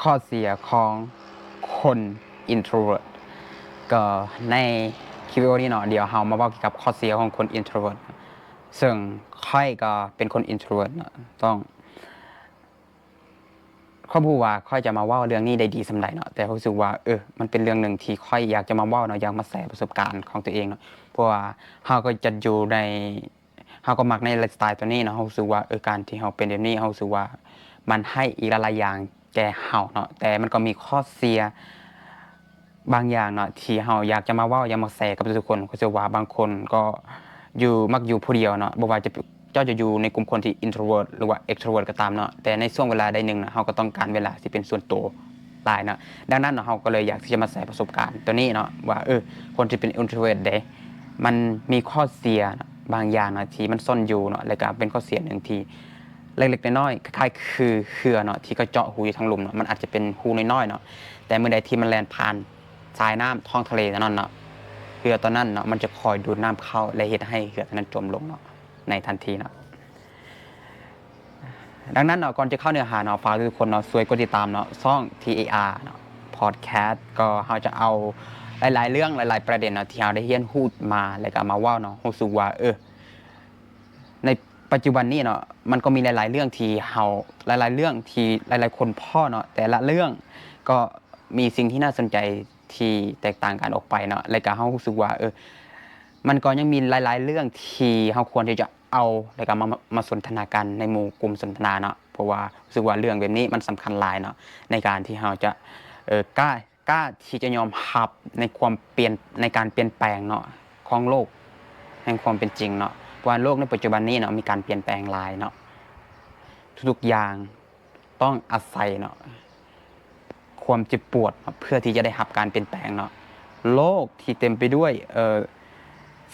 ຂໍ້ເສຍຂອງຄົນ introvert ກໍໃນຄລິບວິດີໂອນີ້ເນາະ ດຽວເຮົາມາເວົ້າກ່ຽວກັບຂໍ້ເສຍຂອງຄົນ introvert ເຊິ່ງຂ້ອຍກໍເປັນຄົນ introvert ເນາະ ຕ້ອງ ຂ້ອຍບໍ່ຮູ້ວ່າຂ້ອຍຈະມາເວົ້າເລື່ອງນີ້ໄດ້ດີສ່ຳໃດເນາະ ແຕ່ຂ້ອຍຮູ້ສຶກວ່າ ເອີ ມັນເປັນເລື່ອງໜຶ່ງທີ່ຂ້ອຍຢາກຈະມາເວົ້າເນາະ ຢາກມາແຊປະສົບການຂອງຕົວເອງເນາະ ເພາະວ່າເຮົາກໍຈະຢູ່ໃນ ເຮົາກໍມັກໃນໄລຟ໌ສະໄຕຕົວນີ້ເນາະ ເຮົາຮູ້ສຶກວ່າ ເອີ ການທີ່ເຮົາເປັນແບບນີ້ ເຮົາຮູ້ສຶກວ່າມັນໃຫ້ອີກຫຼາຍໆຢ່າງແກ່ເຮົາເນາະ ແຕ່ມັນກໍມີຂໍ້ເສຍບາງຢ່າງເນາະ ທີ່ເຮົາຢາກຈະມາເວົ້າ ຢາກມາແຊກັບທຸກໆຄົນ. ຂ້ອຍເຊື່ອວ່າບາງຄົນກໍຢູ່ ມັກຢູ່ຜູ້ດຽວເນາະ ບໍ່ວ່າຈະ ເຈົ້າຈະຢູ່ໃນກຸ່ມຄົນທີ່ introvert ຫຼືວ່າ extrovert ກໍຕາມເນາະ ແຕ່ໃນຊ່ວງເວລາໃດໜຶ່ງເນາະ ເຮົາກໍຕ້ອງການເວລາທີ່ເປັນສ່ວນຕົວຫຼາຍເນາະ. ດັ່ງນັ້ນເນາະ ເຮົາກໍເລີຍຢາກທີ່ຈະມາແຊປະສົບການຕົວນີ້ເນາະ ວ່າ ເອີ ຄົນທີ່ເປັນ introvert ເດ້ ມັນມີຂໍ້ເສຍບາງຢ່າງເນາະ ທີ່ມັນຊ່ອນຢູ່ເນາະ ແລະກະເປັນຂໍ້ເສຍໜຶ່ງທີ່ເລັກໆນ້ອຍໆ ຄ້າຍໆຄືເຮືອເນາະ ທີ່ເຂົາເຈາະຮູຢູ່ທາງລຸ່ມເນາະ ມັນອາດຈະເປັນຮູນ້ອຍໆເນາະ ແຕ່ມື້ໃດທີ່ມັນແລ່ນຜ່ານສາຍນ້ຳທ້ອງທະເລເທົ່ານັ້ນເນາະ ເຮືອຕົວນັ້ນເນາະ ມັນຈະຄອຍດູດນ້ຳເຂົ້າ ແລະເຮັດໃຫ້ເຮືອຕົວນັ້ນຈົມລົງເນາະ ໃນທັນທີເນາະ. ດັ່ງນັ້ນເນາະ ກ່ອນຈະເຂົ້າເນື້ອຫາເນາະ ຝາກທຸກໆຄົນເນາະ ຊ່ວຍກົດຕິດຕາມເນາະ ຊ່ອງ TAR ເນາະ Podcast ກໍເຮົາຈະເອົາຫຼາຍໆເລື່ອງ ຫຼາຍໆປະເດັນເນາະ ທີ່ເຮົາໄດ້ຮຽນຮູ້ມາ ແລ້ວກໍເອົາມາເວົ້າເນາະ. ຮູ້ສຶກວ່າ ເອີ ໃນປັດຈຸບັນນີ້ເນາະ ມັນກໍມີຫຼາຍໆເລື່ອງທີ່ເຮົາ ຫຼາຍໆເລື່ອງທີ່ຫຼາຍໆຄົນພໍ້ເນາະ ແຕ່ລະເລື່ອງກໍມີສິ່ງທີ່ໜ້າສົນໃຈທີ່ແຕກຕ່າງກັນອອກໄປເນາະ ແລ້ວກໍເຮົາຮູ້ສຶກວ່າ ເອີ ມັນກໍຍັງມີຫຼາຍໆເລື່ອງທີ່ເຮົາຄວນທີ່ຈະ ເອົາ ແລ້ວກໍມາ ມາ ມາສົນທະນາກັນໃນໝູ່ກຸ່ມສົນທະນາເນາະ ເພາະວ່າຮູ້ສຶກວ່າເລື່ອງແບບນີ້ມັນສຳຄັນຫຼາຍເນາະ ໃນການທີ່ເຮົາຈະ ເອີ ກ້າ ກ້າທີ່ຈະຍອມຮັບໃນຄວາມປ່ຽນ ໃນການປ່ຽນແປງເນາະ ຂອງໂລກແຫ່ງຄວາມເປັນຈິງເນາະ ເພາະວ່າໂລກໃນປັດຈຸບັນນີ້ເນາະ ມີການປ່ຽນແປງຫຼາຍເນາະ ທຸກໆຢ່າງ ຕ້ອງອາໄສເນາະ ຄວາມເຈັບປວດເນາະ ເພື່ອທີ່ຈະໄດ້ຮັບການປ່ຽນແປງເນາະ. ໂລກທີ່ເຕັມໄປດ້ວຍ ເອີ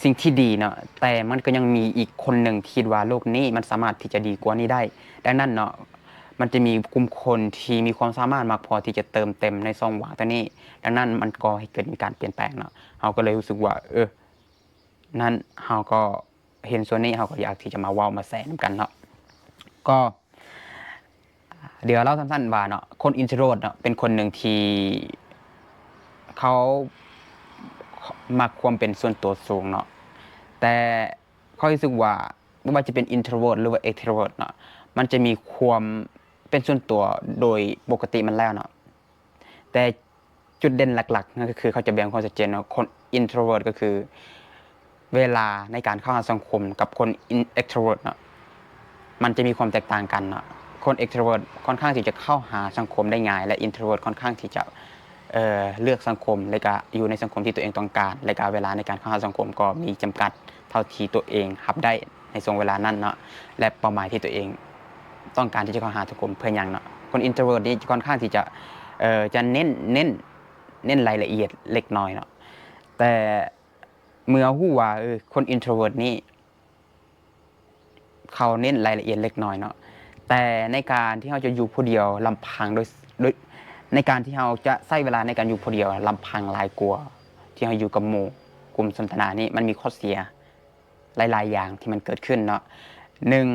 ສິ່ງທີ່ດີເນາະ ແຕ່ມັນກໍຍັງມີອີກຄົນໜຶ່ງທີ່ຄິດວ່າໂລກນີ້ມັນສາມາດທີ່ຈະດີກວ່ານີ້ໄດ້. ດັ່ງນັ້ນເນາະ ມັນຈະມີກຸ່ມຄົນທີ່ມີຄວາມສາມາດມາກພໍທີ່ຈະເຕີມເຕັມໃນຊ່ອງວ່າງຕົງນີ້. ດັ່ງນັ້ນມັນກໍໃຫ້ເກີດມີການປ່ຽນແປງເນາະ. ເຮົາກໍເລີຍຮູ້ສຶກວ່າ ເອີ ນັ້ນເຮົາກໍ ເຫັນສ່ວນນີ້ເຮົາກໍຢາກທີ່ຈະມາເວົ້າມາແຊນຳກັນເນາະ. ກໍດຽວເລົ່າສັ້ນໆວ່າເນາະ ຄົນ introvert ເນາະ ເປັນຄົນໜຶ່ງທີ່ເຂົາມັກຄວາມເປັນສ່ວນຕົວສູງເນາະ ແຕ່ຂ້ອຍຮູ້ສຶກວ່າບໍ່ວ່າຈະເປັນ introvert ຫຼືວ່າ extrovert ເນາະ ມັນຈະມີຄວາມເປັນສ່ວນຕົວໂດຍປົກກະຕິມັນແລ້ວເນາະ. ແຕ່ຈຸດເດັ່ນຫຼັກໆ ນັ້ນກໍຄືເຂົາຈະແບ່ງຄວາມຊັດເຈນເນາະ ຄົນ introvert ກໍຄືເວລາໃນການເຂົ້າຫາສັງຄົມກັບຄົນ in- extrovert ເນາະ ມັນຈະມີຄວາມແຕກຕ່າງກັນເນາະ. ຄົນ extrovert ຄ່ອນຂ້າງທີ່ຈະເຂົ້າຫາສັງຄົມໄດ້ງ່າຍ ແລະ introvert ຄ່ອນຂ້າງທີ່ຈະ ເອີ ເລືອກສັງຄົມ ແລະກະຢູ່ໃນສັງຄົມທີ່ຕົວເອງຕ້ອງການ ແລະກະເວລາໃນການເຂົ້າຫາສັງຄົມກໍມີຈຳກັດເທົ່າທີ່ຕົວເອງຮັບໄດ້ໃນຊ່ວງເວລານັ້ນເນາະ ແລະເປົ້າໝາຍທີ່ຕົວເອງ ຕ້ອງການທີ່ຈະເຂົ້າຫາສັງຄົມເພື່ອຫຍັງເນາະ. ຄົນ introvert ນີ້ຈະຄ່ອນຂ້າງທີ່ຈະ ເອີ ຈະເນັ້ນ ເນັ້ນ ເນັ້ນລາຍລະອຽດເລັກນ້ອຍເນາະ ແຕ່ເມື່ອຮູ້ວ່າ ເອີ ຄົນ introvert ນີ້ເຂົາເນັ້ນລາຍລະອຽດເລັກນ້ອຍເນາະ ແຕ່ໃນການທີ່ເຮົາຈະຢູ່ຜູ້ດຽວລຳພັງໂດຍ ໂດຍ ໃນການທີ່ເຮົາຈະໃຊ້ເວລາໃນການຢູ່ຜູ້ດຽວລຳພັງຫຼາຍກວ່າທີ່ເຮົາຢູ່ກັບໝູ່ກຸ່ມສົນທະນານີ້ ມັນມີຂໍ້ເສຍ ຫຼາຍໆຢ່າງທີ່ມັນເກີດຂຶ້ນເນາະ. ໜຶ່ງ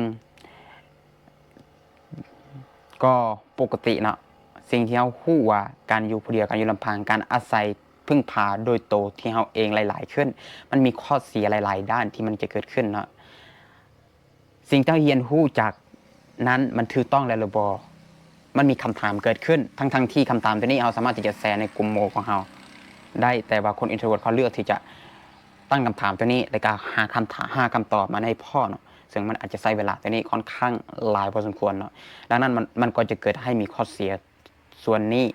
ກໍປົກກະຕິເນາະ ສິ່ງທີ່ເຮົາຮູ້ວ່າການຢູ່ຜູ້ດຽວ ການຢູ່ລຳພັງ ການອາໄສເພິ່ງພາໂດຍໂຕທີ່ເຮົາເອງຫຼາຍໆຂຶ້ນ ມັນມີຂໍ້ເສຍຫຼາຍໆດ້ານທີ່ມັນຈະເກີດຂຶ້ນເນາະ. ສິ່ງທີ່ເຮົາຮຽນຮູ້ຈາກນັ້ນມັນຖືກຕ້ອງແລ້ວຫຼືບໍ່? ມັນມີຄຳຖາມເກີດຂຶ້ນ ທັງໆທີ່ຄຳຖາມຕົວນີ້ເຮົາສາມາດທີ່ຈະແຊໃນກຸ່ມໝູ່ຂອງເຮົາໄດ້ ແຕ່ວ່າຄົນ introvert ເຂົາເລືອກທີ່ຈະຕັ້ງຄຳຖາມຕົວນີ້ ແລ້ວກໍຫາຄຳຖາ ຫາຄຳຕອບມາໃຫ້ພໍ້ເນາະ ເຊິ່ງມັນອາດຈະໃຊ້ເວລາຕົວນີ້ຄ່ອນຂ້າງຫຼາຍພໍສົມຄວນເນາະ. ດັ່ງນັ້ນມັນ ມັນກໍຈະເກີດໃຫ້ມີຂໍ້ເສຍສ່ວນນີ້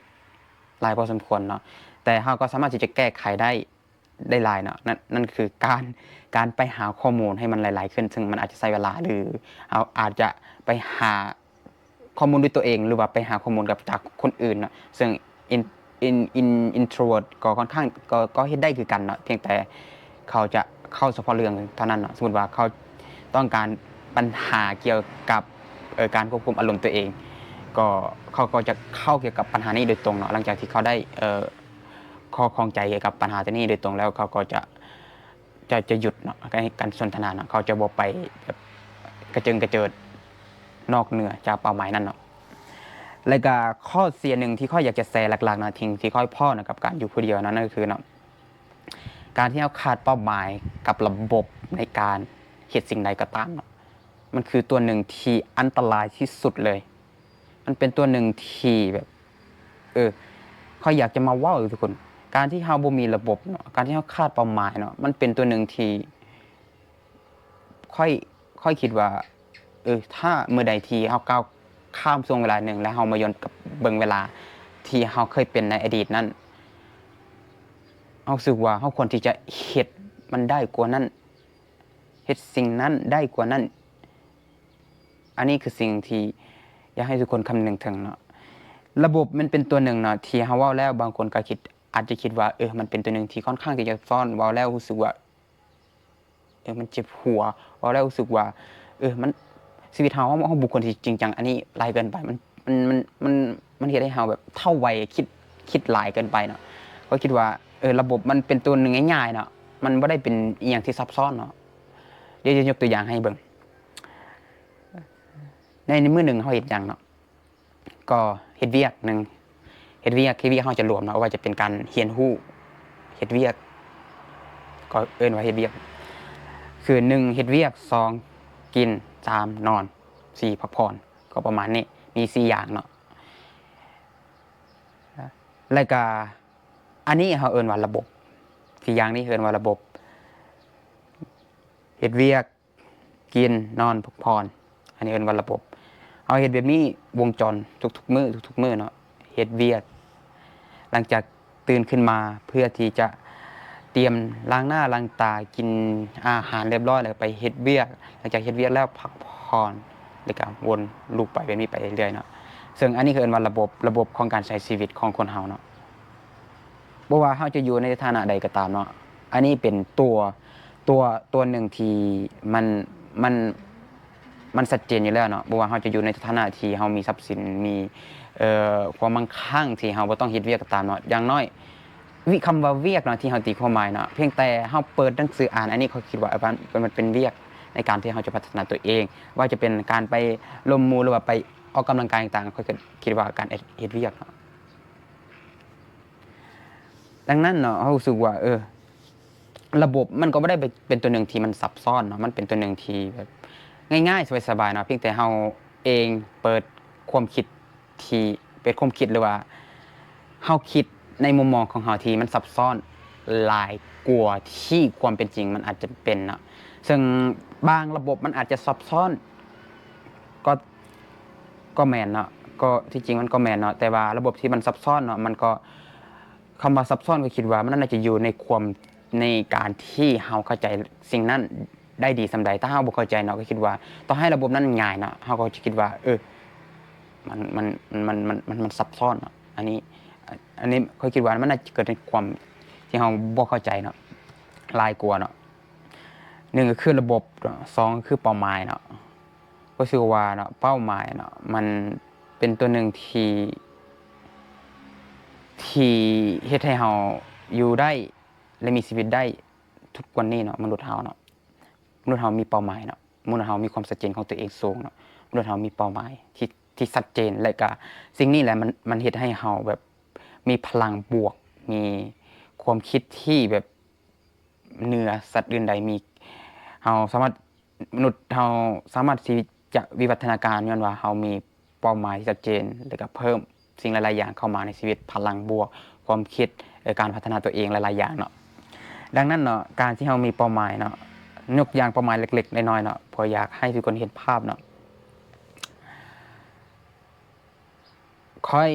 ຫຼາຍພໍສົມຄວນເນາະ ແຕ່ເຮົາກໍສາມາດທີ່ຈະແກ້ໄຂໄດ້ ໄດ້ຫຼາຍເນາະ ນັ້ນ ນັ້ນຄືການ ການໄປຫາຂໍ້ມູນໃຫ້ມັນຫຼາຍໆຂຶ້ນ ເຊິ່ງມັນອາດຈະໃຊ້ເວລາ ຫຼືເຮົາອາດຈະໄປຫາຂໍ້ມູນດ້ວຍຕົວເອງ ຫຼືວ່າໄປຫາຂໍ້ມູນກັບ ຈາກຄົນອື່ນເນາະ ເຊິ່ງ in- in- in- introvert ກໍຄ່ອນຂ້າງ ກໍ ກໍເຮັດໄດ້ຄືກັນເນາະ ພຽງແຕ່ເຂົາຈະເຂົ້າສະເພາະເລື່ອງເທົ່ານັ້ນເນາະ. ສົມມຸດວ່າເຂົາຕ້ອງການປັນຫາກ່ຽວກັບ ເອີ ການຄວບຄຸມອາລົມຕົວເອງ ກໍເຂົາກໍຈະເຂົ້າກ່ຽວກັບບັນຫານີ້ໂດຍຕົງເນາະ ຫຼັງຈາກທີ່ເຂົາໄດ້ ເອີ ຂໍ້ຂ້ອງໃຈກ່ຽວກັບບັນຫາຕົວນີ້ໂດຍຕົງແລ້ວ ເຂົາກໍຈະ ຈະ ຈະຢຸດເນາະ ການ ການສົນທະນາເນາະ ເຂົາຈະບໍ່ໄປແບບກະເຈິງກະເຈີດນອກເໜືອຈາກເປົ້າໝາຍນັ້ນເນາະ. ແລ້ວກໍຂໍ້ເສຍໜຶ່ງທີ່ຂ້ອຍຢາກຈະແຊຫຼັກໆເນາະ ທີ່ ທີ່ຂ້ອຍພໍ້ເນາະ ກັບການຢູ່ຜູ້ດຽວເນາະ ນັ້ນກໍຄືເນາະ ການທີ່ເຮົາຂາດເປົ້າໝາຍກັບລະບົບໃນການເຮັດສິ່ງໃດກໍຕາມເນາະ ມັນຄືຕົວໜຶ່ງທີ່ອັນຕະລາຍທີ່ສຸດເລີຍ. ມັນເປັນຕົວໜຶ່ງທີ່ແບບ ເອີ ຂ້ອຍຢາກຈະມາເວົ້າໃຫ້ທຸກຄົນ ການທີ່ເຮົາບໍ່ມີລະບົບເນາະ ການທີ່ເຮົາຂາດເປົ້າໝາຍເນາະ ມັນເປັນຕົວໜຶ່ງທີ່ ຂ້ອຍ ຂ້ອຍຄິດວ່າ ເອີ ຖ້າມື້ໃດທີ່ເຮົາກ້າວຂ້າມຊ່ວງເວລາໜຶ່ງ ແລະ ເຮົາມາຍ້ອນກັບເບິ່ງເວລາທີ່ເຮົາເຄີຍເປັນໃນອະດີດນັ້ນ ເຮົາຮູ້ສຶກວ່າເຮົາຄວນທີ່ຈະເຮັດມັນໄດ້ກວ່ານັ້ນ ເຮັດສິ່ງນັ້ນໄດ້ກວ່ານັ້ນ. ອັນນີ້ຄືສິ່ງທີ່ຢາກໃຫ້ທຸກຄົນຄຳນຶງເຖິງເນາະ. ລະບົບມັນເປັນຕົວໜຶ່ງເນາະ ທີ່ເຮົາເວົ້າແລ້ວ ບາງຄົນກໍຄິດ ອາດຈະຄິດວ່າ ເອີ ມັນເປັນຕົວໜຶ່ງທີ່ຄ່ອນຂ້າງທີ່ຈະຊ້ອນ ເວົ້າແລ້ວຮູ້ສຶກວ່າ ເອີ ມັນເຈັບຫົວ ເວົ້າແລ້ວຮູ້ສຶກວ່າ ເອີ ມັນ ຊີວິດເຮົາ ເຮົາ ເຮົາບໍ່ຄວນທີ່ຈິງຈັງອັນນີ້ຫຼາຍເກີນໄປ ມັນ ມັນ ມັນ ມັນ ມັນເຮັດໃຫ້ເຮົາແບບເຖົ້າໄວ ຄິດ ຄິດຫຼາຍເກີນໄປເນາະ. ຂ້ອຍຄິດວ່າ ເອີ ລະບົບມັນເປັນຕົວໜຶ່ງງ່າຍໆເນາະ ມັນບໍ່ໄດ້ເປັນອີ່ຫຍັງທີ່ຊັບຊ້ອນເນາະ. ດຽວຈະຍົກຕົວຢ່າງໃຫ້ເບິ່ງ ໃນ ໃນມື້ໜຶ່ງເຮົາເຮັດຫຍັງເນາະ ກໍເຮັດວຽກໜຶ່ງ ເຮັດວຽກ ເຮັດວຽກເຮົາຈະລວມເນາະ ວ່າຈະເປັນການຮຽນຮູ້ ເຮັດວຽກ ກໍເອີ້ນວ່າເຮັດວຽກ ຄື ໜຶ່ງ ເຮັດວຽກ ສອງ ກິນ ສາມ ນອນ ສີ່ ພັກຜ່ອນ ກໍປະມານນີ້ ມີສີ່ຢ່າງເນາະ. ແລ້ວກະ ອັນນີ້ເຮົາເອີ້ນວ່າລະບົບ ສີ່ຢ່າງນີ້ເອີ້ນວ່າລະບົບ ເຮັດວຽກ ກິນ ນອນ ພັກຜ່ອນ ອັນນີ້ເອີ້ນວ່າລະບົບ. ເຮົາເຮັດແບບນີ້ວົງຈອນທຸກໆມື້ ທຸກໆມື້ເນາະ ເຮັດວຽກ ຫຼັງຈາກຕື່ນຂຶ້ນມາເພື່ອທີ່ຈະຕຽມລ້າງໜ້າລ້າງຕາ ກິນອາຫານຮຽບຮ້ອຍ ແລ້ວໄປເຮັດວຽກ ຫຼັງຈາກເຮັດວຽກແລ້ວພັກຜ່ອນ ແລ້ວກະວົນລູບໄປແບບນີ້ໄປເລື້ອຍໆເນາະ. ເຊິ່ງອັນນີ້ເອີ້ນວ່າລະບົບ ລະບົບຂອງການໃຊ້ຊີວິດຂອງຄົນເຮົາເນາະ. ບໍ່ວ່າເຮົາຈະຢູ່ໃນຖານະໃດກໍຕາມເນາະ ອັນນີ້ເປັນຕົວ ຕົວ ຕົວໜຶ່ງທີ່ມັນ ມັນ ມັນຊັດເຈນຢູ່ແລ້ວເນາະ. ບໍ່ວ່າເຮົາຈະຢູ່ໃນຖານະທີ່ເຮົາມີຊັບສິນ ມີ ເອີ ຄວາມມັ່ງຄັ່ງທີ່ເຮົາບໍ່ຕ້ອງເຮັດວຽກກໍຕາມເນາະ ຢ່າງໜ້ອຍ ວິ ຄຳວ່າວຽກເນາະ ທີ່ເຮົາຕີຄວາມໝາຍເນາະ ພຽງແຕ່ເຮົາເປີດໜັງສືອ່ານ ອັນນີ້ຂ້ອຍຄິດວ່າ ເອີ ມັນ ມັນເປັນວຽກໃນການທີ່ເຮົາຈະພັດທະນາຕົວເອງ ວ່າຈະເປັນການໄປລົມໝູ່ ຫຼືວ່າໄປອອກກຳລັງກາຍຕ່າງໆ ຂ້ອຍກໍຄິດວ່າການເຮັດ ເຮັດວຽກເນາະ. ດັ່ງນັ້ນເນາະ ເຮົາຮູ້ສຶກວ່າ ເອີ ລະບົບມັນກໍບໍ່ໄດ້ເປັນ ເປັນຕົວໜຶ່ງທີ່ມັນຊັບຊ້ອນເນາະ ມັນເປັນຕົວໜຶ່ງທີ່ແບບງ່າຍໆ ສະບາຍໆເນາະ ພຽງແຕ່ເຮົາເອງເປີດຄວາມຄິດທີ່ ເປີດຄວາມຄິດ ຫຼືວ່າເຮົາຄິດໃນມຸມມອງຂອງເຮົາທີ່ມັນຊັບຊ້ອນຫຼາຍກວ່າທີ່ຄວາມເປັນຈິງມັນອາດຈະເປັນເນາະ. ເຊິ່ງບາງລະບົບມັນອາດຈະຊັບຊ້ອນ ກໍ ກໍແມ່ນເນາະ ກໍທີ່ຈິງມັນກໍແມ່ນເນາະ ແຕ່ວ່າລະບົບທີ່ມັນຊັບຊ້ອນເນາະ ມັນກໍ ຄຳວ່າຊັບຊ້ອນ ຂ້ອຍຄິດວ່າມັນໜ້າຈະຢູ່ໃນຄວາມ ໃນການທີ່ເຮົາເຂົ້າໃຈສິ່ງນັ້ນໄດ້ດີສ່ຳໃດ. ຖ້າເຮົາບໍ່ເຂົ້າໃຈເນາະ ຂ້ອຍຄິດວ່າຕໍ່ໃຫ້ລະບົບນັ້ນງ່າຍເນາະ ເຮົາກໍຈະຄິດວ່າ ເອີ ມັນ ມັນ ມັນ ມັນ ມັນ ມັນ ມັນຊັບຊ້ອນເນາະ. ອັນນີ້ ອັນ ອັນນີ້ຂ້ອຍຄິດວ່າມັນໜ້າຈະເກີດໃນຄວາມທີ່ເຮົາບໍ່ເຂົ້າໃຈເນາະ ຫຼາຍກວ່າເນາະ. ໜຶ່ງກໍຄືລະບົບເນາະ ສອງກໍຄືເປົ້າໝາຍເນາະ. ຂ້ອຍຮູ້ສຶກວ່າເນາະ ເປົ້າໝາຍເນາະ ມັນເປັນຕົວໜຶ່ງທີ່ ທີ່ເຮັດໃຫ້ເຮົາຢູ່ໄດ້ ແລະ ມີຊີວິດໄດ້ທຸກວັນນີ້ເນາະ. ມະນຸດເຮົາເນາະ ມະນຸດເຮົາມີເປົ້າໝາຍເນາະ ມະນຸດເຮົາມີຄວາມຊັດເຈນຂອງຕົວເອງສູງເນາະ ມະນຸດເຮົາມີເປົ້າໝາຍທີ່ ທີ່ຊັດເຈນ ແລະກະສິ່ງນີ້ແຫຼະ ມັນ ມັນເຮັດໃຫ້ເຮົາແບບມີພະລັງບວກ ມີຄວາມຄິດທີ່ແບບເໜືອສັດອື່ນໃດ ມີ ເຮົາສາມາດ ມະນຸດເຮົາສາມາດທີ່ຈະວິວັດທະນາການ ຍ້ອນວ່າເຮົາມີເປົ້າໝາຍທີ່ຊັດເຈນ ແລະກະເພີ່ມ ສິ່ງຫຼາຍໆຢ່າງເຂົ້າມາໃນຊີວິດ ພະລັງບວກ ຄວາມຄິດ ແລະ ການພັດທະນາຕົວເອງຫຼາຍໆຢ່າງເນາະ. ດັ່ງນັ້ນເນາະ ການທີ່ເຮົາມີເປົ້າໝາຍເນາະ ຍົກຢ່າງເປົ້າໝາຍເລັກໆນ້ອຍໆເນາະ ເພື່ອຢາກໃຫ້ທຸກຄົນເຫັນພາບເນາະ. ຂ້ອຍ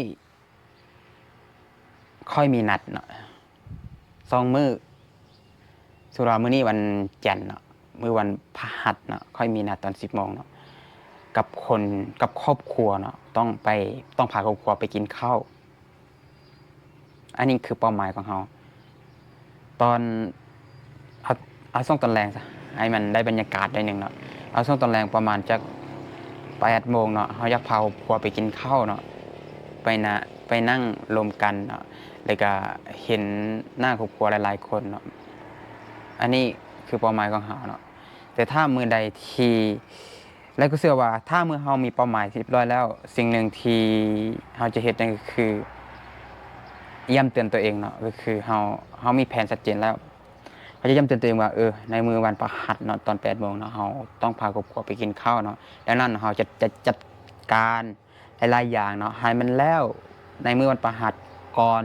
ຂ້ອຍມີນັດເນາະ ສອງມື້ ສົມມຸດວ່າມື້ນີ້ວັນຈັນເນາະ ມື້ວັນພະຫັດເນາະ ຂ້ອຍມີນັດຕອນສິບໂມງເນາະ ກັບຄົນ ກັບຄອບຄົວເນາະ ຕ້ອງໄປ ຕ້ອງພາຄອບຄົວໄປກິນເຂົ້າ. ອັນນີ້ຄືເປົ້າໝາຍຂອງເຮົາ ຕອນ ເອົາ ເອົາຊ່ວງຕອນແລງຊະ ໃຫ້ມັນໄດ້ບັນຍາກາດໜ້ອຍໜຶ່ງເນາະ ເອົາຊ່ວງຕອນແລງປະມານຈັກແປດໂມງເນາະ ເຮົາຢາກພາຄອບຄົວໄປກິນເຂົ້າເນາະ ໄປນະ ໄປນັ່ງລົມກັນເນາະ ແລ້ວກະເຫັນໜ້າຄອບຄົວຫຼາຍໆຄົນເນາະ. ອັນນີ້ຄືເປົ້າໝາຍຂອງເຮົາເນາະ ແຕ່ຖ້າມື້ໃດທີ່ ແລະ ກໍເຊື່ອວ່າຖ້າເມື່ອເຮົາມີເປົ້າໝາຍຮຽບຮ້ອຍແລ້ວ, ສິ່ງໜຶ່ງທີ່ເຮົາຈະເຮັດນັ້ນກໍຄືຢ້ຳເຕືອນຕົວເອງເນາະ, ກໍຄືເຮົາ, ເຮົາມີແຜນຊັດເຈນແລ້ວ, ເຮົາຈະຢ້ຳເຕືອນຕົວເອງວ່າ, ເອີ, ໃນມື້ວັນພະຫັດເນາະ, ຕອນແປດໂມງເນາະ, ເຮົາຕ້ອງພາຄອບຄົວໄປກິນເຂົ້າເນາະ. ດັ່ງນັ້ນເຮົາຈະ, ຈະຈັດການ ຫຼາຍໆຢ່າງເນາະ ໃຫ້ມັນແລ້ວໃນມື້ວັນພະຫັດກ່ອນ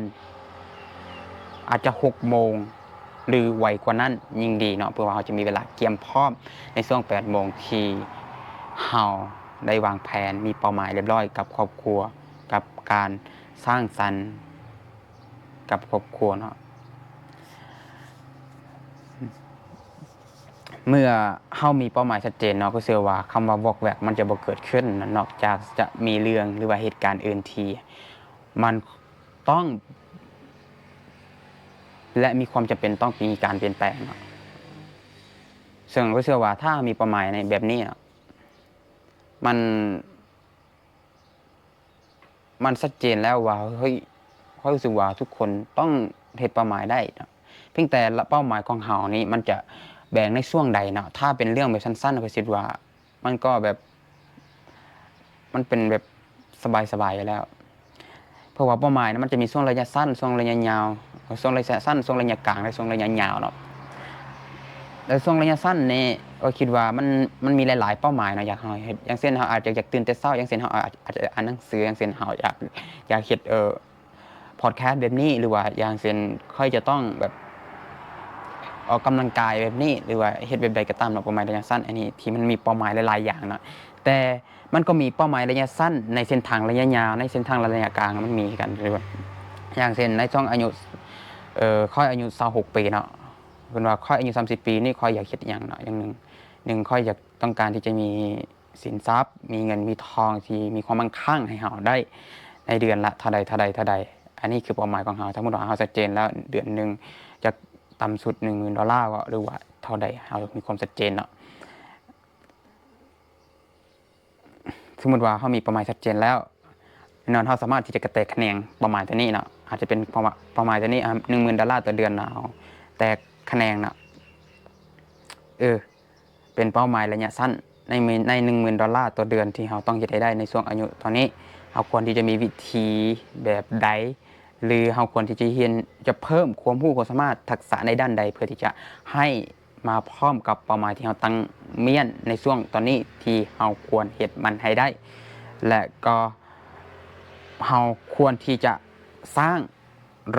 ອາດຈະຫົກໂມງ ຫຼື ໄວກວ່ານັ້ນຍິ່ງດີເນາະ, ເພື່ອວ່າເຮົາຈະມີເວລາກຽມພ້ອມໃນຊ່ວງແປດໂມງທີ່ເຮົາໄດ້ວາງແຜນ, ມີເປົ້າໝາຍຮຽບຮ້ອຍກັບຄອບຄົວ, ກັບການສ້າງສັນກັບຄອບຄົວເນາະ. ເມື່ອເຮົາມີເປົ້າໝາຍຊັດເຈນເນາະ, ກໍເຊື່ອວ່າຄຳວ່າວອກແວກມັນຈະບໍ່ເກີດຂຶ້ນ ນອກຈາກຈະມີເລື່ອງ ຫຼືວ່າເຫດການອື່ນທີ່ມັນຕ້ອງ ແລະ ມີຄວາມຈຳເປັນຕ້ອງມີການປ່ຽນແປງເນາະ. ເຊິ່ງກໍເຊື່ອວ່າຖ້າເຮົາມີເປົ້າໝາຍໃນແບບນີ້ເນາະ, ມັນ ມັນຊັດເຈນແລ້ວວ່າ ເຮີ້ຍ, ຂ້ອຍຮູ້ສຶກວ່າທຸກຄົນຕ້ອງເຮັດເປົ້າໝາຍໄດ້ເນາະ, ພຽງແຕ່ລະເປົ້າໝາຍຂອງເຮົານີ້ມັນຈະແບ່ງໃນຊ່ວງໃດເນາະ. ຖ້າເປັນເລື່ອງແບບສັ້ນໆ ຂ້ອຍຄິດວ່າມັນກໍແບບ ມັນເປັນແບບສະບາຍໆຢູ່ແລ້ວ, ເພາະວ່າເປົ້າໝາຍນະ ມັນຈະມີຊ່ວງໄລຍະສັ້ນ, ຊ່ວງໄລຍະຍາວ, ຊ່ວງໄລຍະສັ້ນ, ຊ່ວງໄລຍະກາງ ແລະ ຊ່ວງໄລຍະຍາວເນາະ. ແລະ ຊ່ວງໄລຍະສັ້ນນີ້ ຂ້ອຍຄິດວ່າມັນ, ມັນມີຫຼາຍໆເປົ້າໝາຍເນາະ ຢາກເຮົາເຮັດ, ຢ່າງເຊັ່ນ ເຮົາອາດຈະຢາກຕື່ນແຕ່ເຊົ້າ, ຢ່າງເຊັ່ນ ເຮົາອາດ, ອາດຈະອ່ານໜັງສື, ຢ່າງເຊັ່ນ ເຮົາຢາກ, ຢາກເຮັດ, ເອີ, ພອດແຄສແບບນີ້ ຫຼືວ່າຢ່າງເຊັ່ນ ຂ້ອຍຈະຕ້ອງແບບອອກກຳລັງກາຍແບບນີ້ ຫຼືວ່າເຮັດແບບໃດກໍຕາມເນາະ, ເປົ້າໝາຍໄລຍະສັ້ນ ອັນນີ້ທີ່ມັນມີເປົ້າໝາຍຫຼາຍໆຢ່າງເນາະ. ແຕ່ມັນກໍມີເປົ້າໝາຍໄລຍະສັ້ນ ໃນເສັ້ນທາງໄລຍະຍາວ, ໃນເສັ້ນທາງໄລຍະກາງ ມັນມີຄືກັນ ຫຼືວ່າ ຢ່າງເຊັ່ນ ໃນຊ່ວງອາຍຸ, ເອີ, ຂ້ອຍອາຍຸຊາວຫົກປີເນາະ, ເພິ່ນວ່າຂ້ອຍອາຍຸສາມສິບປີນີ້ ຂ້ອຍຢາກເຮັດຫຍັງເນາະ, ຢ່າງໜຶ່ງ, ໜຶ່ງ ຂ້ອຍຢາກ, ຕ້ອງການທີ່ຈະມີສິນຊັບ, ມີເງິນມີທອງທີ່ມີຄວາມໝັ້ນຄັ່ງໃຫ້ເຮົາໄດ້ໃນເດືອນລະເທົ່າໃດ, ເທົ່າໃດ, ເທົ່າໃດ. ອັນນີ້ຄືເປົ້າໝາຍຂອງເຮົາ. ສົມມຸດວ່າເຮົາຊັດເຈນແລ້ວ ເດືອນໜຶ່ງຈະຕ່ຳສຸດໜຶ່ງໝື່ນໂດລາເບາະ ຫຼືວ່າເທົ່າໃດ, ເຮົາມີຄວາມຊັດເຈນເນາະ. ສົມມຸດວ່າເຮົາມີເປົ້າໝາຍຊັດເຈນແລ້ວ, ແນ່ນອນເຮົາສາມາດທີ່ຈະກະແຕກຂະແໜງເປົ້າໝາຍຕົວນີ້ເນາະ, ອາດຈະເປັນເປົ້າໝາຍ, ເປົ້າໝາຍຕົວນີ້, ອ່າ, ໜຶ່ງໝື່ນໂດລາຕໍ່ເດືອນເນາະ, ແຕກຂະແໜງເນາະ, ເອີ, ເປັນເປົ້າໝາຍໄລຍະສັ້ນ ໃນ, ໃນໜຶ່ງໝື່ນໂດລາຕໍ່ເດືອນທີ່ເຮົາຕ້ອງເຮັດໃຫ້ໄດ້ໃນຊ່ວງອາຍຸຕອນນີ້. ເຮົາຄວນທີ່ຈະມີວິທີແບບໃດ ຫຼືເຮົາຄວນທີ່ຈະຮຽນ, ຈະເພີ່ມຄວາມຮູ້ຄວາມສາມາດ, ທັກສະໃນດ້ານໃດ ເພື່ອທີ່ຈະໃຫ້ມາພ້ອມກັບເປົ້າໝາຍທີ່ເຮົາຕັ້ງມ້ຽນໃນຊ່ວງຕອນນີ້ ທີ່ເຮົາຄວນເຮັດມັນໃຫ້ໄດ້ ແລະກໍເຮົາຄວນທີ່ຈະສ້າງ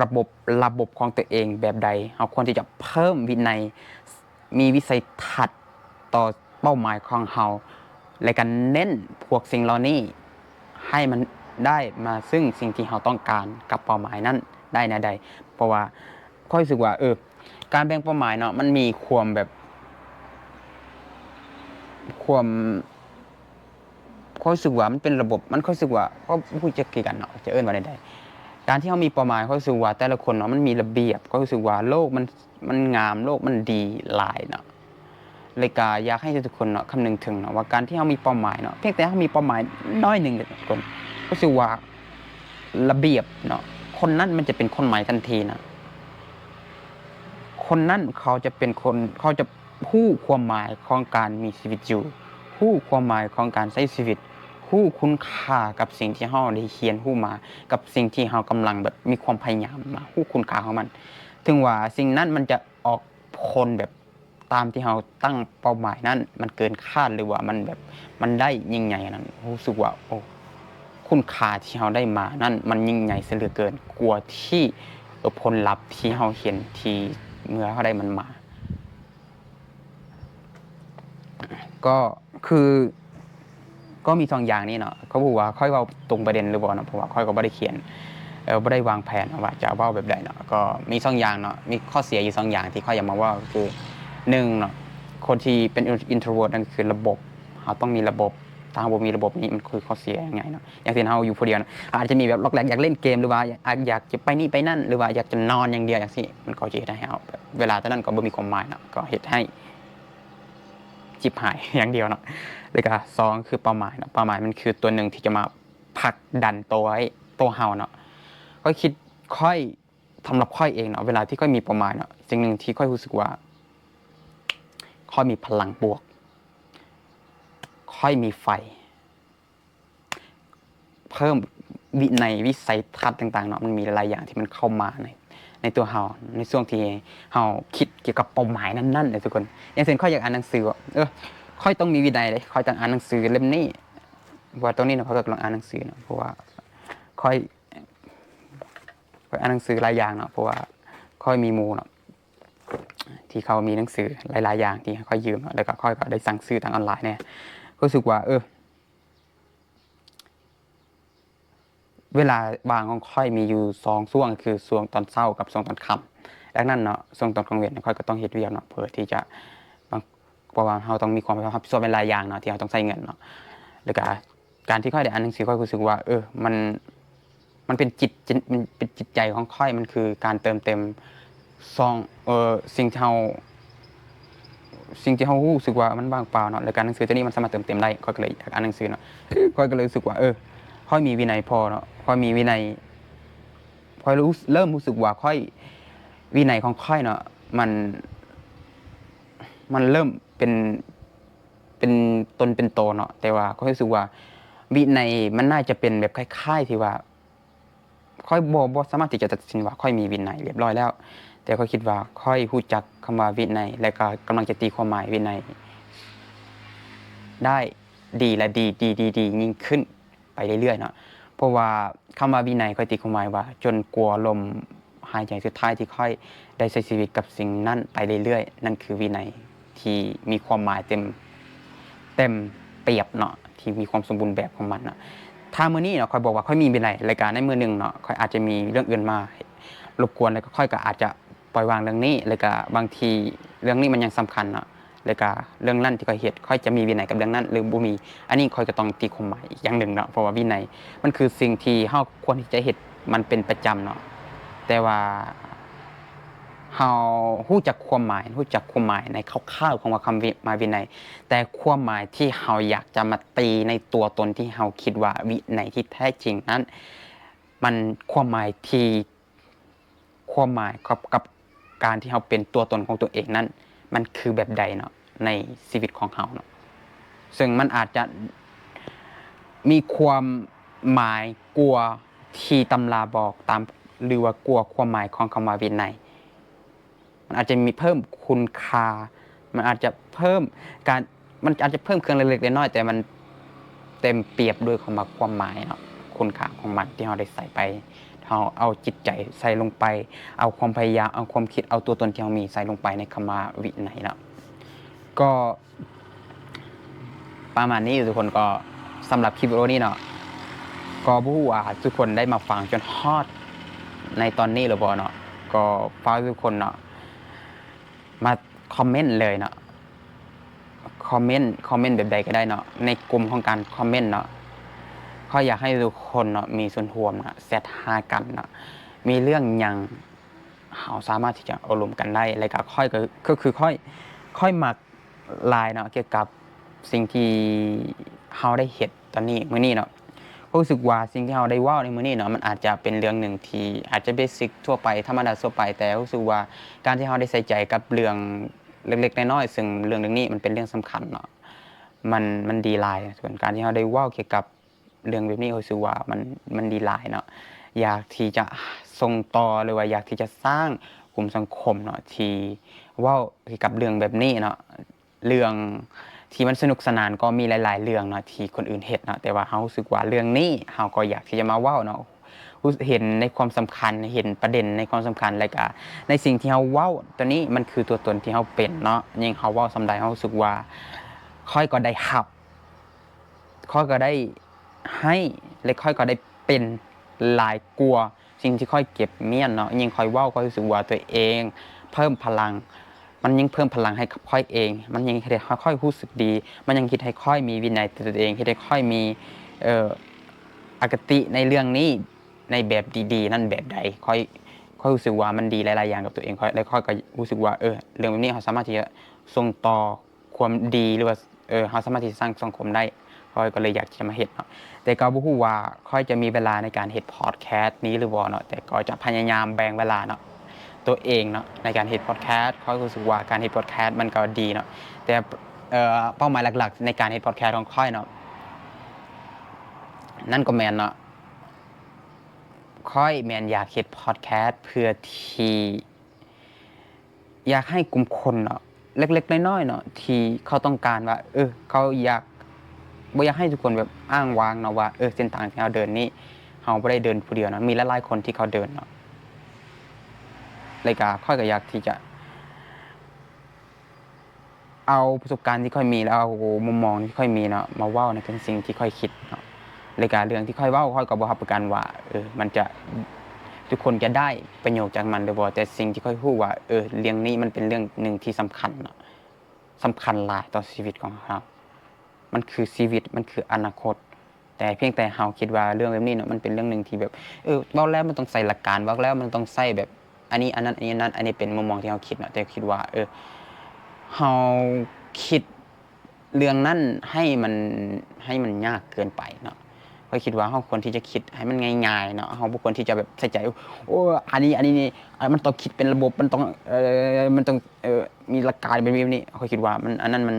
ລະບົບ, ລະບົບຂອງຕົວເອງແບບໃດ, ເຮົາຄວນທີ່ຈະເພີ່ມວິໄນ, ມີວິໄສທັດຕໍ່ເປົ້າໝາຍຂອງເຮົາ ແລະກໍເນັ້ນພວກສິ່ງເຫຼົ່ານີ້ ໃຫ້ມັນໄດ້ມາເຊິ່ງສິ່ງທີ່ເຮົາຕ້ອງການກັບເປົ້າໝາຍນັ້ນໄດ້ແນວໃດ. ເພາະວ່າຂ້ອຍຮູ້ສຶກວ່າ ເອີ ການແບ່ງເປົ້າໝາຍເນາະ ມັນມີຄວາມແບບ ຄວາມ ຂ້ອຍຮູ້ສຶກວ່າມັນເປັນລະບົບ ມັນ ຂ້ອຍຮູ້ສຶກວ່າ ກໍບໍ່ຮູ້ຈັກຄືກັນເນາະ ຈະເອີ້ນວ່າແນວໃດ. ການທີ່ເຮົາມີເປົ້າໝາຍ ຂ້ອຍຮູ້ສຶກວ່າແຕ່ລະຄົນເນາະ ມັນມີລະບຽບ ຂ້ອຍຮູ້ສຶກວ່າໂລກມັນ ມັນງາມ ໂລກມັນດີຫຼາຍເນາະ. ແລ້ວກະຢາກໃຫ້ທຸກໆຄົນເນາະ ຄຳນຶງເຖິງເນາະວ່າ ການທີ່ເຮົາມີເປົ້າໝາຍເນາະ ພຽງແຕ່ເຮົາມີເປົ້າໝາຍໜ້ອຍໜຶ່ງເດທຸກຄົນ ກໍຊື່ວ່າລະບຽບເນາະ ຄົນນັ້ນມັນຈະເປັນຄົນໃໝ່ທັນທີນະ. ຄົນນັ້ນເຂົາຈະເປັນຄົນ ເຂົາຈະຮູ້ຄວາມໝາຍຂອງການມີຊີວິດຢູ່ ຮູ້ຄວາມໝາຍຂອງການໃຊ້ຊີວິດ ຮູ້ຄຸນຄ່າກັບສິ່ງທີ່ເຮົາໄດ້ຮຽນຮູ້ມາ ກັບສິ່ງທີ່ເຮົາກຳລັງແບບມີຄວາມພະຍາຍາມມາ ຮູ້ຄຸນຄ່າຂອງມັນ ເຖິງວ່າສິ່ງນັ້ນມັນຈະອອກຜົນແບບ ຕາມທີ່ເຮົາຕັ້ງເປົ້າໝາຍນັ້ນ ມັນເກີນຄາດ ຫຼືວ່າມັນແບບ ມັນໄດ້ຍິ່ງໃຫຍ່ນັ້ນ ຮູ້ສຶກວ່າ ໂອ້ ຄຸນຄ່າທີ່ເຮົາໄດ້ມານັ້ນ ມັນຍິ່ງໃຫຍ່ເສຍເຫຼືອເກີນກວ່າທີ່ ເອີ ຜົນລັບທີ່ເຮົາເຫັນທີ່ເມື່ອເຮົາໄດ້ມັນມາ. ກໍຄື ກໍມີສອງຢ່າງນີ້ເນາະ ເຂົາບໍ່ຮູ້ວ່າຂ້ອຍເວົ້າຕົງປະເດັນຫຼືບໍ່ເນາະ ເພາະວ່າຂ້ອຍກໍບໍ່ໄດ້ຂຽນ ເອີ ບໍ່ໄດ້ວາງແຜນວ່າຈະເວົ້າແບບໃດເນາະ. ກໍມີສອງຢ່າງເນາະ ມີຂໍ້ເສຍຢູ່ສອງຢ່າງທີ່ຂ້ອຍຢາກມາເວົ້າ ກໍຄື ໜຶ່ງເນາະ ຄົນທີ່ເປັນ introvert ນັ້ນກໍຄືລະບົບ ເຮົາຕ້ອງມີລະບົບ ຖ້າເຮົາບໍ່ມີລະບົບນີ້ ມັນຄືຂໍ້ເສຍຢ່າງໃຫຍ່ເນາະ. ຢ່າງເຊັ່ນເຮົາຢູ່ຜູ້ດຽວເນາະ ເຮົາອາດຈະມີແບບລັອກແລັກ ຢາກຫຼິ້ນເກມ ຫຼືວ່າ ຢາກ ຢາກຈະໄປນີ້ໄປນັ້ນ ຫຼືວ່າຢາກຈະນອນຢ່າງດຽວຈັ່ງຊີ້ ມັນກໍຈະເຮັດໃຫ້ເຮົາແບບ ເວລາຕອນນັ້ນກໍບໍ່ມີຄວາມໝາຍເນາະ ກໍເຮັດໃຫ້ ຈິບຫາຍຢ່າງດຽວເນາະ. ແລ້ວກະສອງຄືເປົ້າໝາຍເນາະ ເປົ້າໝາຍມັນຄືຕົວໜຶ່ງທີ່ຈະມາຜັກດັນໂຕໃຫ້ໂຕເຮົາເນາະ. ຂ້ອຍຄິດ ຂ້ອຍ ສຳລັບຂ້ອຍເອງເນາະ ເວລາທີ່ຂ້ອຍມີເປົ້າໝາຍເນາະ ສິ່ງໜຶ່ງທີ່ຂ້ອຍຮູ້ສຶກວ່າ ຂ້ອຍມີພະລັງບວກ ຂ້ ຂ້ອຍມີໄຟ ເພີ່ມວິໄນ ວິໄສທັດຕ່າງໆເນາະ ມັນມີຫຼາຍໆຢ່າງທີ່ມັນເຂົ້າມາໃນ ໃນຕົວເຮົາ ໃນຊ່ວງທີ່ເຮົາຄິດກ່ຽວກັບເປົ້າໝາຍນັ້ນໆເດ້ທຸກຄົນ. ຢ່າງເຊັ່ນ ຂ້ອຍຢາກອ່ານໜັງສື ເອີ ຂ້ອຍຕ້ອງມີວິໄນເດ້ ຂ້ອຍຕ້ອງອ່ານໜັງສືເຫຼັ້ມນີ້ ເພາະວ່າຕອນນີ້ເນາະ ຂ້ອຍກຳລັງອ່ານໜັງສືເນາະ ເພາະວ່າຂ້ອຍ ຂ້ອຍອ່ານໜັງສືຫຼາຍຢ່າງເນາະ ເພາະວ່າຂ້ອຍມີໝູ່ເນາະ ທີ່ເຂົາມີໜັງສືຫຼາຍໆຢ່າງທີ່ໃຫ້ຂ້ອຍຢືມເນາະ ແລ້ວກໍຂ້ອຍກໍໄດ້ສັ່ງຊື້ທາງອອນລາຍແດ່. ຮູ້ສຶກວ່າ ເອີ ເວລາວ່າງຂອງຂ້ອຍມີຢູ່ສອງຊ່ວງ ຄືຊ່ວງຕອນເຊົ້າກັບຊ່ວງຕອນຄ່ຳ. ດັ່ງນັ້ນເນາະ ຊ່ວງຕອນກາງເວັນຂ້ອຍກໍຕ້ອງເຮັດວຽກເນາະ ເພື່ອທີ່ຈະ ບາງ ເພາະວ່າເຮົາຕ້ອງມີຄວາມຮັບຜິດຊອບໃນຫຼາຍຢ່າງເນາະ ທີ່ເຮົາຕ້ອງໃຊ້ເງິນເນາະ. ແລ້ວກໍການທີ່ຂ້ອຍໄດ້ອ່ານໜັງສື ຂ້ອຍຮູ້ສຶກວ່າ ເອີ ມັນ ມັນເປັນຈິດ ມັນເປັນຈິດໃຈຂອງຂ້ອຍ ມັນຄືການເຕີມເຕັມຊ່ອງ ເອີ ສິ່ງທີ່ເຮົາ ສິ່ງທີ່ເຮົາຮູ້ສຶກວ່າມັນວ່າງເປົ່າເນາະ ແລະ ການໜັງສືຕົວນີ້ມັນສາມາດເຕີມເຕັມໄດ້. ຂ້ອຍກໍເລີຍຢາກອ່ານໜັງສືເນາະ ຂ້ອຍກໍເລີຍຮູ້ສຶກວ່າ ເອີ ຂ້ອຍມີວິໄນພໍເນາະ ຂ້ອຍມີວິໄນ ຂ້ອຍຮູ້ ເລີ່ມຮູ້ສຶກວ່າຂ້ອຍ ວິໄນຂອງຂ້ອຍເນາະ ມັນ ມັນເລີ່ມເປັນ ເປັນຕົນເປັນໂຕເນາະ ແຕ່ວ່າຂ້ອຍຮູ້ສຶກວ່າວິໄນມັນໜ້າຈະເປັນແບບຄ້າຍໆທີ່ວ່າ ຂ້ອຍບໍ່ ບໍ່ສາມາດທີ່ຈະຕັດສິນວ່າຂ້ອຍມີວິໄນຮຽບຮ້ອຍແລ້ວ ແຕ່ຂ້ອຍຄິດວ່າຂ້ອຍຮູ້ຈັກຄຳວ່າວິໄນ ແລະ ກໍກຳລັງຈະຕີຄວາມໝາຍວິໄນໄດ້ດີ ແລະ ດີ ດີ ດີ ຍິ່ງຂຶ້ນໄປເລື້ອຍໆເນາະ. ເພາະວ່າຄຳວ່າວິໄນ ຂ້ອຍຕີຄວາມໝາຍວ່າ ຈົນກວ່າລົມຫາຍໃຈສຸດທ້າຍທີ່ຂ້ອຍໄດ້ໃຊ້ຊີວິດກັບສິ່ງນັ້ນໄປເລື້ອຍໆ ນັ້ນຄືວິໄນທີ່ມີຄວາມໝາຍເຕັມ ເຕັມປຽບເນາະ ທີ່ມີຄວາມສົມບູນແບບຂອງມັນເນາະ. ຖ້າມື້ນີ້ເນາະ ຂ້ອຍບອກວ່າຂ້ອຍມີວິໄນ ແລ້ວກະໃນມື້ໜຶ່ງເນາະ ຂ້ອຍອາດຈະມີເລື່ອງອື່ນມາລົບກວນ ແລ້ວກໍຂ້ອຍກໍອາດຈະປ່ອຍວາງເລື່ອງນີ້ ແລ້ວກະບາງທີເລື່ອງນີ້ມັນຍັງສຳຄັນເນາະ ແລ້ວກະເລື່ອງນັ້ນທີ່ຂ້ອຍເຮັດ ຂ້ອຍຈະມີວິໄນກັບເລື່ອງນັ້ນ ຫຼື ບໍ່ມີ ອັນນີ້ຂ້ອຍກໍຕ້ອງຕີຄວາມໝາຍອີກຢ່າງໜຶ່ງເນາະ ເພາະວ່າວິໄນມັນຄືສິ່ງທີ່ເຮົາຄວນທີ່ຈະເຮັດມັນເປັນປະຈຳເນາະ ແຕ່ວ່າ ເຮົາຮູ້ຈັກຄວາມໝາຍ ຮູ້ຈັກຄວາມໝາຍໃນຄ່າວໆຂອງວ່າຄຳວິ ມາວິໄນ ແຕ່ຄວາມໝາຍທີ່ເຮົາຢາກຈະມາຕີໃນຕົວຕົນທີ່ເຮົາຄິດວ່າວິໄນທີ່ແທ້ຈິງນັ້ນ ມັນຄວາມໝາຍທີ່ ຄວາມໝາຍກັບ ກັບການທີ່ເຮົາເປັນຕົວຕົນຂອງຕົວເອງນັ້ນ ມັນຄືແບບໃດເນາະ ໃນຊີວິດຂອງເຮົາເນາະ ເຊິ່ງມັນອາດຈະມີຄວາມໝາຍກວ່າ ທີ່ຕຳລາບອກຕາມ ຫຼືວ່າກວ່າຄວາມໝາຍຂອງຄຳວ່າວິໄນ ມັນອາດຈະມີເພີ່ມຄຸນຄ່າ ມັນອາດຈະເພີ່ມການ ມັນອາດຈະເພີ່ມເຄື່ອງເລັກໆນ້ອຍໆ ແຕ່ມັນເຕັມປຽບດ້ວຍຄຳວ່າຄວາມໝາຍເນາະ ຄຸນຄ່າຂອງມັນທີ່ເຮົາໄດ້ໃສ່ໄປ ເຮົາເອົາຈິດໃຈໃສ່ລົງໄປ ເອົາຄວາມພະຍາຍາມ ເອົາຄວາມຄິດ ເອົາຕົວຕົນທີ່ເຮົາມີໃສ່ລົງໄປໃນຄຳວ່າວິໄນເນາະ ກໍ ປະມານນີ້ທຸກຄົນ ກໍສຳລັບຄລິບວິດີໂອນີ້ເນາະ ກໍບໍ່ຮູ້ວ່າທຸກຄົນໄດ້ມາຟັງຈົນຮອດໃນຕອນນີ້ຫຼືບໍ່ເນາະ ກໍຝາກທຸກຄົນເນາະ ມາຄອມເມັນເລີຍເນາະ ຄອມເມັນ ຄອມເມັນແບບໃດກໍໄດ້ເນາະ ໃນກຸ່ມຂອງການຄອມເມັນເນາະ ຂ້ອຍຢາກໃຫ້ທຸກຄົນເນາະ ມີສ່ວນຮ່ວມເນາະ ແຊັດຫາກັນເນາະ ມີເລື່ອງຫຍັງ ເຮົາສາມາດທີ່ຈະໂອ້ລົມກັນໄດ້ ແລ້ວກໍຂ້ອຍກໍ ກໍຄືຂ້ອຍ ຂ້ອຍມັກຫຼາຍເນາະ ກ່ຽວກັບສິ່ງທີ່ເຮົາໄດ້ເຮັດຕອນນີ້ ມື້ນີ້ເນາະ ຮູ້ສຶກວ່າສິ່ງທີ່ເຮົາໄດ້ເວົ້າໃນມື້ນີ້ເນາະ ມັນອາດຈະເປັນເລື່ອງໜຶ່ງທີ່ອາດຈະເບສິກທົ່ວໄປ ທຳມະດາທົ່ວໄປ ແຕ່ຮູ້ສຶກວ່າການທີ່ເຮົາໄດ້ໃສ່ໃຈກັບເລື່ອງເລັກໆນ້ອຍໆ ເຊິ່ງເລື່ອງ ເລື່ອງນີ້ມັນເປັນເລື່ອງສຳຄັນເນາະ ມັນ ມັນດີຫຼາຍ ສ່ວນການທີ່ເຮົາໄດ້ເວົ້າກ່ຽວກັບ ເລື່ອງແບບນີ້ ຂ້ອຍຮູ້ສຶກວ່າມັນ ມັນດີຫຼາຍເນາະ ຢາກທີ່ຈະສົ່ງຕໍ່ ຫຼືວ່າຢາກທີ່ຈະສ້າງກຸ່ມສັງຄົມເນາະ ທີ່ເວົ້າກ່ຽວກັບເລື່ອງແບບນີ້ເນາະ ເລື່ອງທີ່ມັນສະໜຸກສະໜານກໍມີຫຼາຍໆເລື່ອງເນາະ ທີ່ຄົນອື່ນເຮັດເນາະ ແຕ່ວ່າເຮົາຮູ້ສຶກວ່າເລື່ອງນີ້ເຮົາກໍຢາກທີ່ຈະມາເວົ້າເນາະ ເຫັນໃນຄວາມສຳຄັນ ເຫັນປະເດັນໃນຄວາມສຳຄັນ ແລະກະໃນສິ່ງທີ່ເຮົາເວົ້າ ໂຕນີ້ມັນຄືຕົວຕົນທີ່ເຮົາເປັນເນາະ ຍິ່ງເຮົາເວົ້າສ່ຳໃດ ເຮົາຮູ້ສຶກວ່າຂ້ອຍກໍໄດ້ຮັບ ຂ້ອຍກໍໄດ້ໃຫ້ ແລະ ຂ້ອຍກໍໄດ້ເປັນຫຼາຍກວ່າສິ່ງທີ່ຂ້ອຍເກັບມ້ຽນເນາະ ຍິ່ງຂ້ອຍເວົ້າ ຂ້ອຍຮູ້ສຶກວ່າຕົວເອງເພີ່ມພະລັງ ມັນຍິ່ງເພີ່ມພະລັງໃຫ້ກັບຂ້ອຍເອງ ມັນຍິ່ງເຮັດໃຫ້ຂ້ອຍຮູ້ສຶກດີ ມັນຍັງເຮັດໃຫ້ຂ້ອຍມີວິໄນໃນຕົວເອງ ເຮັດໃຫ້ຂ້ອຍມີ ເອີ ອະຄະຕິໃນເລື່ອງນີ້ ໃນແບບດີໆນັ້ນແບບໃດ ຂ້ອຍ ຂ້ອຍຮູ້ສຶກວ່າມັນດີຫຼາຍໆຢ່າງກັບຕົວເອງ ຂ້ອຍ ແລະ ຂ້ອຍກໍຮູ້ສຶກວ່າ ເອີ ເລື່ອງແບບນີ້ເຮົາສາມາດທີ່ຈະສົ່ງຕໍ່ ຄວາມດີ ຫຼືວ່າ ເອີ ເຮົາສາມາດທີ່ຈະສ້າງສັງຄົມໄດ້ ຂ້ອຍກໍເລີຍຢາກຈະມາເຮັດເນາະ ແຕ່ກໍບໍ່ຮູ້ວ່າຂ້ອຍຈະມີເວລາໃນການເຮັດພອດແຄສນີ້ຫຼືບໍ່ເນາະ ແຕ່ກໍຈະພະຍາຍາມແບ່ງເວລາເນາະ ຕົວເອງເນາະ ໃນການເຮັດພອດແຄສ ຂ້ອຍຮູ້ສຶກວ່າການເຮັດພອດແຄສມັນກໍດີເນາະ ແຕ່ ເອີ ເປົ້າໝາຍຫຼັກໆໃນການເຮັດພອດແຄສຂອງຂ້ອຍເນາະ ນັ້ນກໍແມ່ນເນາະ ຂ້ອຍແມ່ນຢາກເຮັດພອດແຄສເພື່ອທີ່ ຢາກໃຫ້ກຸ່ມຄົນເນາະ ເລັກໆນ້ອຍໆເນາະ ທີ່ເຂົາຕ້ອງການວ່າ ເອີ ເຂົາຢາກ ບໍ່ຢາກໃຫ້ທຸກຄົນແບບອ້າງວ້າງເນາະວ່າ ເອີ ເສັ້ນທາງທີ່ເຮົາເດີນນີ້ ເຮົາບໍ່ໄດ້ເດີນຜູ້ດຽວເນາະ ມີຫຼາຍໆຄົນທີ່ເຂົາເດີນເນາະ ແລ້ວກະຂ້ອຍກໍຢາກທີ່ຈະ ເອົາປະສົບການທີ່ຂ້ອຍມີ ແລະ ເອົາມຸມມອງທີ່ຂ້ອຍມີເນາະ ມາເວົ້າໃນເຖິງສິ່ງທີ່ຂ້ອຍຄິດເນາະ ແລະກະເລື່ອງທີ່ຂ້ອຍເວົ້າ ຂ້ອຍກໍບໍ່ຮັບປະກັນວ່າ ເອີ ມັນຈະ ທຸກຄົນຈະໄດ້ປະໂຫຍດຈາກມັນຫຼືບໍ່ ແຕ່ສິ່ງທີ່ຂ້ອຍຮູ້ວ່າ ເອີ ເລື່ອງນີ້ມັນເປັນເລື່ອງໜຶ່ງທີ່ສຳຄັນເນາະ ສຳຄັນຫຼາຍຕໍ່ຊີວິດຂອງເຮົາ ມັນຄືຊີວິດ ມັນຄືອະນາຄົດ ແຕ່ພຽງແຕ່ເຮົາຄິດວ່າເລື່ອງແບບນີ້ເນາະ ມັນເປັນເລື່ອງໜຶ່ງທີ່ແບບ ເອີ ເວົ້າແລ້ວມັນຕ້ອງໃສ່ຫຼັກການ ເວົ້າແລ້ວມັນຕ້ອງໃຊ້ແບບອັນນີ້ ອັນນັ້ນ ອັນນີ້ ອັນນັ້ນ ອັນນີ້ເປັນມຸມມອງທີ່ເຮົາຄິດເນາະ ແຕ່ຄິດວ່າ ເອີ ເຮົາຄິດເລື່ອງນັ້ນໃຫ້ມັນ ໃຫ້ມັນຍາກເກີນໄປເນາະ ຂ້ອຍຄິດວ່າເຮົາຄວນທີ່ຈະຄິດໃຫ້ມັນງ່າຍໆເນາະ ເຮົາບໍ່ຄວນທີ່ຈະແບບໃສ່ໃຈ ໂອ້ ອັນນີ້ ອັນນີ້ນີ້ ມັນຕ້ອງຄິດເປັນລະບົບ ມັນຕ້ອງ ເອີ ມັນຕ້ອງ ເອີ ມີຫຼັກການແບບນີ້ ຂ້ອຍຄິດວ່າມັນ ອັນນັ້ນມັນ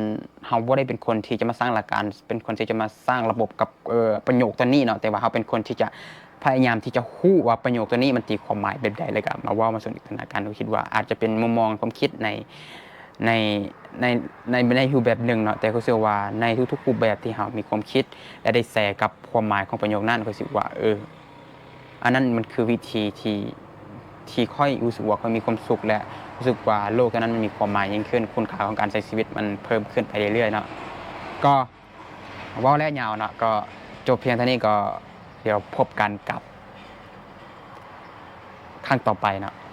ເຮົາບໍ່ໄດ້ເປັນຄົນທີ່ຈະມາສ້າງຫຼັກການ ເປັນຄົນທີ່ຈະມາສ້າງລະບົບກັບ ເອີ ປະໂຫຍກຕົວນີ້ເນາະ ແຕ່ວ່າເຮົາເປັນຄົນທີ່ຈະພະຍາຍາມທີ່ຈະຮູ້ວ່າປະໂຫຍກຕົວນີ້ມັນຕີຄວາມໝາຍແບບໃດ ແລ້ວກໍມາເວົ້າມາສົນທະນາກັນ ຂ້ອຍຄິດວ່າອາດຈະເປັນມຸມມອງຄວາມຄິດໃນ ໃນ ໃນ ໃນ ໃນຮູບແບບໜຶ່ງເນາະ ແຕ່ຂ້ອຍເຊື່ອວ່າໃນທຸກໆຮູບແບບທີ່ເຮົາມີຄວາມຄິດ ແລະ ໄດ້ແຊກັບຄວາມໝາຍຂອງປະໂຫຍກນັ້ນ ຂ້ອຍຮູ້ສຶກວ່າ ເອີ ອັນນັ້ນມັນຄືວິທີທີ່ ທີ່ຂ້ອຍຮູ້ສຶກວ່າຂ້ອຍມີຄວາມສຸກ ແລະ ຮູ້ສຶກວ່າໂລກຕົວນັ້ນມັນມີຄວາມໝາຍຍິ່ງຂຶ້ນ ຄຸນຄ່າຂອງການໃຊ້ຊີວິດມັນເພີ່ມຂຶ້ນໄປເລື້ອຍໆເນາະ ກໍເວົ້າແລ້ວຍາວເນາະ ກໍຈົບພຽງເທົ່ານີ້ ກໍດຽວພົບກັນກັບຄັ້ງຕໍ່ໄປເນາະ.